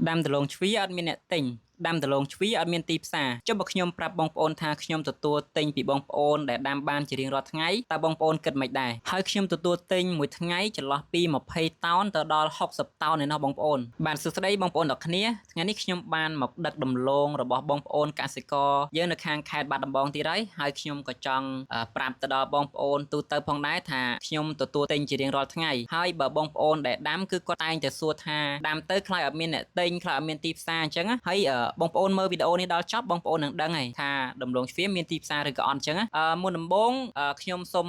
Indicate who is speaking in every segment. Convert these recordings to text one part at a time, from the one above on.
Speaker 1: ដាំដំឡូងជ្វាអត់មានអ្នកទិញដាំដំឡូងជ្វាអត់មានទីផ្សារចុះបើខ្ញុំប្រាប់បងប្អូនថាខ្ញុំទទួលទិញពីបងប្អូនដែលដាំបានជារៀងរាល់ថ្ងៃតើបងប្អូនគិតម៉េចដែរហើយខ្ញុំទទួលទិញមួយថ្ងៃចន្លោះពី20តោនទៅដល់60តោនឯណោះបងប្អូនបាទសួស្តីបងប្អូនទាំងគ្នាថ្ងៃនេះខ្ញុំបានមកដឹកដំឡូងរបស់បងប្អូនកសិករយើងនៅខាងខេត្តបាត់ដំបងទៀតហើយហើយខ្ញុំក៏ចង់ប្រាប់ទៅដល់បងប្អូនទូទៅផងដែរថាខ្ញុំទទួលទិញជារៀងរាល់ថ្ងៃហើយបើបងប្អូនដែលដាំគឺគាត់តែងតែសួរថាដាំទៅខ្លាចអត់មានអ្នកទិញខ្លាចអត់មានទីផ្សារអញ្ចឹងណាហើយបងប្អូនមើលវីដេអូនេះដល់ចប់បងប្អូននឹងដឹងហើយថាដំឡូងជ្វាមានទីផ្សារឬក៏អត់អញ្ចឹងណាមុនដំបូងខ្ញុំសូម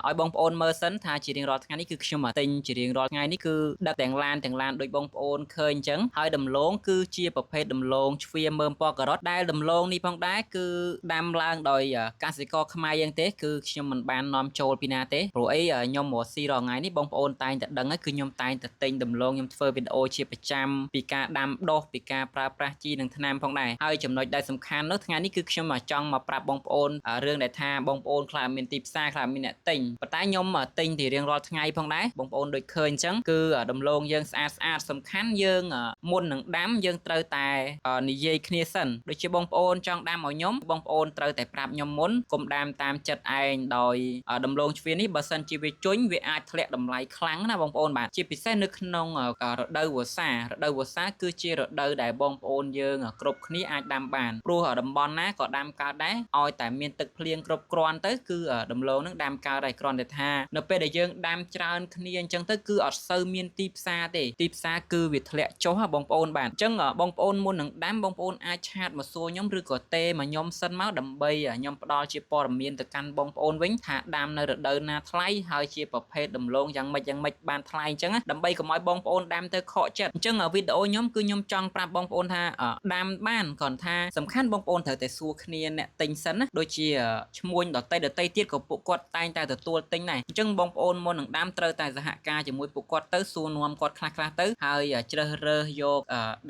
Speaker 1: ឲ្យបងប្អូនមើលសិនថាជារៀងរាល់ថ្ងៃនេះគឺខ្ញុំទិញជារៀងរាល់ថ្ងៃនេះគឺដឹកទាំងឡានទាំងឡានដូចបងប្អូនឃើញអញ្ចឹងហើយដំឡូងគឺជាប្រភេទដំឡូងជ្វាមើមពណ៌ការ៉ុតដែលដំឡូងនេះផងដែរគឺដាំឡើងដោយកសិករខ្មែរយើងទេគឺខ្ញុំមិនបាននាំចូលពីណាទេព្រោះអីខ្ញុំរកស៊ីរាល់ថ្ងៃនេះបងប្អូនតែងតែដឹងហើយគឺខ្ញុំតែងតែទិញដំឡូងខ្ញុំធ្វើវីដេអូជាប្រចាំពីការដាំដុះពីការប្រើប្រាស់ជីនិងថ្នាំផងដែរហើយចំណុចដែលសំខាន់នោះថ្ងៃនេះគឺខ្ញុំចង់មកប្រាប់បងប្អូនរឿងដែលថាបងប្អូនខ្លះមានទីផ្សារខ្លះមានអ្នកទិញប៉ុន្តែខ្ញុំទិញទីរៀងរាល់ថ្ងៃផងដែរបងប្អូនដូចឃើញអញ្ចឹងគឺដំឡូងយើងស្អាតស្អាតសំខាន់យើងមុននឹងដាំយើងត្រូវតែនិយាយគ្នាសិនដូចជាបងប្អូនចង់ដាំឲ្យខ្ញុំបងប្អូនត្រូវតែប្រាប់ខ្ញុំមុនកុំដាំតាមចិត្តឯងដោយដំឡូងជ្វានេះបើសិនជាវាជន់វាអាចធ្លាក់តម្លៃខ្លាំងណាបងប្អូនបាទជាពិសេសនៅក្នុងរដូវវស្សារដូវវស្សាគឺជារដូវដែលបងប្អូនយើងគ្រប់គ្នាអាចដាំបានព្រោះតំបន់ណាក៏ដាំកើតដែរឲ្យតែមានទឹកភ្លៀងគ្រប់គ្រាន់ទៅគឺដំឡូងនឹងដាំកើតដែរគ្រាន់តែថានៅពេលដែលយើងដាំច្រើនគ្នាអញ្ចឹងទៅគឺអត់សូវមានទីផ្សារទេទីផ្សារគឺវាធ្លាក់ចុះហ៎បងប្អូនបាទអញ្ចឹងបងប្អូនមុននឹងដាំបងប្អូនអាច chat មកសួរខ្ញុំឬក៏ទេមកខ្ញុំសិនមកដើម្បីខ្ញុំផ្ដល់ជាព័ត៌មានទៅកាន់បងប្អូនវិញថាដាំនៅរដូវណាថ្លៃហើយជាប្រភេទដំឡូងយ៉ាងម៉េចយ៉ាងម៉េចបានថ្លៃអញ្ចឹងដើម្បីកុំឲ្យបងប្អូនដាំទៅខកចិត្តអញ្ចឹងវីដេអូខ្ញុំគឺខ្ញុំចង់ប្រាប់បងប្អូនថាដាំបានគ្រាន់ថាសំខាន់បងប្អូនត្រូវតែសួរគ្នាអ្នកទិញសិនណាដូចជាឈ្មួញដតីដតីទៀតក៏ពួកគាត់តែងតែទទួលទិញដែរអញ្ចឹងបងប្អូនមុននឹងដាំត្រូវតែសហការជាមួយពួកគាត់ទៅសួរនាំគាត់ខ្លះៗទៅហើយជ្រើសរើសយក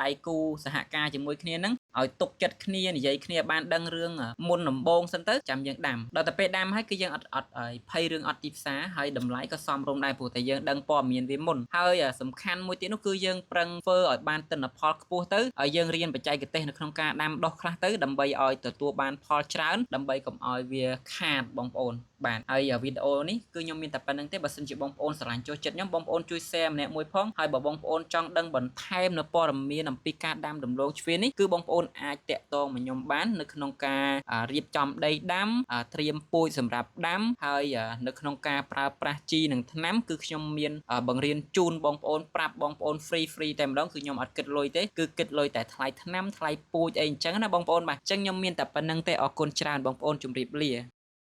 Speaker 1: ដៃគូសហការជាមួយគ្នាហ្នឹងឲ្យទុកចិត្តគ្នានិយាយគ្នាបានដឹងរឿងមុនដំបូងសិនទៅចាំយើងដាំដល់តែពេលដាំហើយគឺយើងអត់អត់ភ័យរឿងអត់ទីផ្សារហើយតម្លៃក៏សមរម្យដែរព្រោះតែយើងដឹងព័ត៌មានវាមុនហើយសំខាន់មួយទៀតនោះគឺយើងប្រឹងធ្វើឲ្យបានទិន្នផលខ្ពស់ទៅហើយយើងរៀនបច្ចេកទេសនៅក្នុងការដាំដុះខ្លះទៅដើម្បីឲ្យទទួលបានផលច្រើនដើម្បីកុំឲ្យវាខាតបងប្អូនបាទហើយវីដេអូនេះគឺខ្ញុំមានតែប៉ុណ្្នឹងទេបើសិនជាបងប្អូនស្រឡាញ់ចូលចិត្តខ្ញុំបងប្អូនជួយ share ម្នាក់មួយផងហើយបើបងប្អូនចង់ដឹងបន្ថែមនៅព័ត៌មានអំពីការដាំដំឡូងជ្វានេះគឺបងប្អូនអាចតាក់ទងមកខ្ញុំបាននៅក្នុងការរៀបចំដីដាំត្រៀមពូជសម្រាប់ដាំហើយនៅក្នុងការប្រើប្រាស់ជីនិងថ្នាំគឺខ្ញុំមានបង្រៀនជូនបងប្អូនប្រាប់បងប្អូន free free តែម្ដងគឺខ្ញុំអត់គិតលុយទេគឺគិតលុយតែថ្លៃថ្នាំថ្លៃពូជអីអញ្ចឹងណាបងប្អូនបាទអញ្ចឹងខ្ញុំមានតែប៉ុណ្្នឹងទេអរគុណច្រើនបងប្អូនជម្រាបលា។